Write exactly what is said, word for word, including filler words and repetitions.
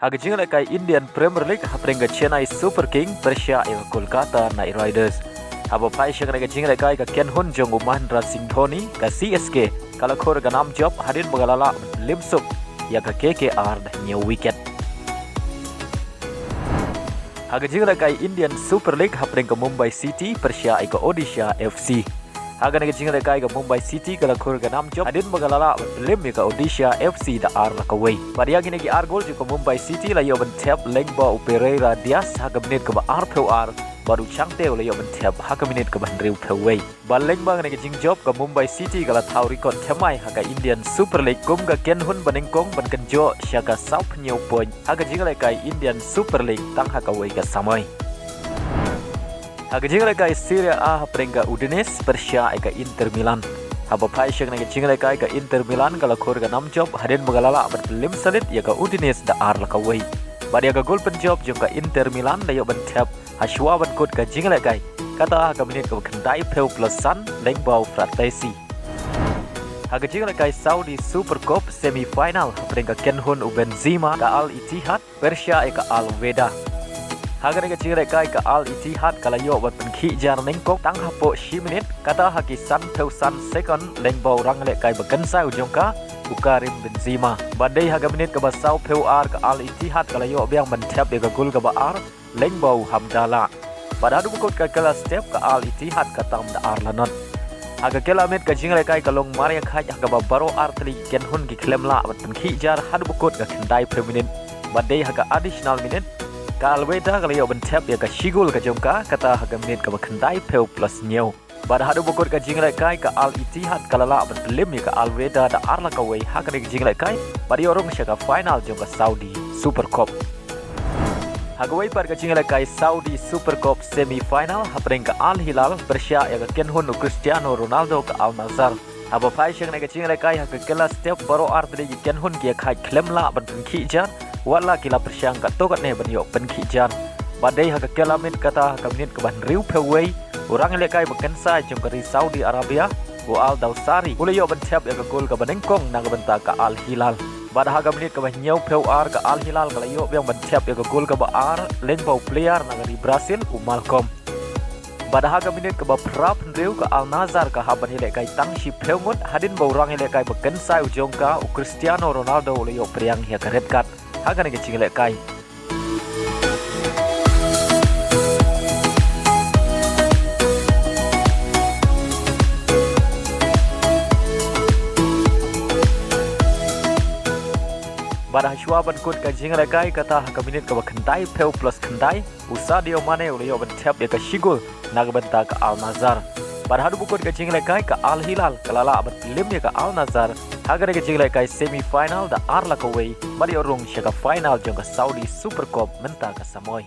Ha ka jinglehkai Indian Premier League hapdeng ka Chennai Super King pyrshah ïa ka Kolkata Knight Riders. Haba phai sha kane ka jinglehkai ka kynhun jong u Mahendra Singh Dhoni ka C S K ka la khur ka nam jop hadien ba ka la lah ban pynlip suk ïa ka K K R da hynñiew wicket. Ha ka jinglehkai Indian Super League hapdeng ka Mumbai City pyrshah ïa ka Odisha F C. Ha kane ka jinglehkai ka Mumbai City ka la khur ka nam jop hadien ba ka la lah ban pynlip ïa ka Odisha F C da ar la kawei. Bad ïa kine ki ar gol jong ka Mumbai City la ïoh ban thep lyngba u Pereira Diaz ha ka minit kaba arphew ar bad u Chhangte u la ïoh ban thep ha ka minit kaba hynriewphew wei. Bad lyngba kane ka jingjop ka Mumbai City ka la thaw record thymmai ha ka Indian Super League kum ka kynhun banyngkong ban kynjoh sha ka sawphew hynñiew point ha ka jinglehkai Indian Super League tang ha kawei ka samoi. Ha ka jinglehkai Serie A hapdeng ka Udinese pyrshah ïa ka Inter Milan. Haba phai sha kane ka jinglehkai ka Inter Milan ka la khur ka nam jop hadien ba ka la lah ban pynlip salit ïa ka Udinese da ar la kawei. Bad ïa ka gol pynjop jong ka Inter Milan la ïoh ban thep ha shuwa ban kut ka jinglehkai, kata ha ka minit kaba khyndaiphew plus san lyngba u Frattesi. Ha ka jinglehkai Saudi Super Cup semi final hapdeng ka kynhun u Benzema ka Al Ittihad pyrshah ïa ka Al Wehda. Ha kane ka jinglehkai ka Al Ittihad ka la ïoh ban pynkhih jar nyngkong tang hapoh shi minit, kata ha ki sanphew san second lyngba u ranglehkai ba kynsai u jong ka u Karim Benzema. Bad dei ha ka minit kaba sawphew ar ka Al Ittihad ka la ïoh biang ban thep ïa ka gol kaba ar lyngba u Hamdallah. Bad haduh ba kut ka kylla step ka Al Ittihad ka tam da ar la not. Ha ka kylla miet ka jinglehkai ka long mar ïakhait ha kaba baroh ar tylli ki kynhun ki khlem lah ban pynkhih jar haduh ba kut ka khyndaiphew minit. Bad dei ha ka additional minute ka Al Wehda ka la ïoh ban thep ïa ka shi gol ka jong ka, kata ha ka minit kaba khyndaiphew plus hynñiew. Bad haduh ba kut ka jinglehkai ka Al Ittihad ka la lah ban pynlip ïa ka Al Wehda da ar la kawei ha kane ka jinglehkai bad ïoh rung sha ka final jong ka Saudi Super Cup. Ha kawei pat ka jinglehkai Saudi Super Cup semi final hapdeng ka Al Hilal pyrshah ïa ka kynhun u Cristiano Ronaldo ka Al Nassr. Haba phai sha kane ka jinglehkai ha ka kylla step baroh ar tylli ki kynhun ki ïakhait khlem lah ban pynkhih jar, wat la ki la pyrshang katto katne ban ïoh pynkhih jar. Bad dei ha ka kylla miet kata ha ka minit kaba hynriewphew wei u ranglehkai ba kynsai jong ka ri Saudi Arabia u Al Dawsari u la ïoh ban thep ïa ka gol kaba nyngkong na ka bynta ka Al Hilal. Bad ha ka minit kaba hynñiewphew ar ka Al Hilal ka la ïoh biang ban thep ïa ka gol kaba ar lyngba u player na ka ri Brazil u Malcom. Bad ha ka minit kaba phraphew hynriew ka Al Nassr ka hap ban ïalehkai tang shiphew ngut hadien ba u ranglehkai ba kynsai u jong ka u Cristiano Ronaldo u la ïoh pdiang ïa ka red card ha kane ka jinglehkai. Bad ha shuwa ban kut ka jinglehkai kata ha ka minit kaba khyndaiphew plus khyndai u Sadio Mane u la ïoh ban thep ïa ka shi gol na ka bynta ka Al Nassr. Bad haduh ba kut ka jinglehkai ka Al Hilal ka la lah ban pynlip ïa ka Al Nassr ha kane ka jinglehkai semi final da ar la kawei bad ïoh rung sha ka final jong ka Saudi Super Cup mynta ka samoi.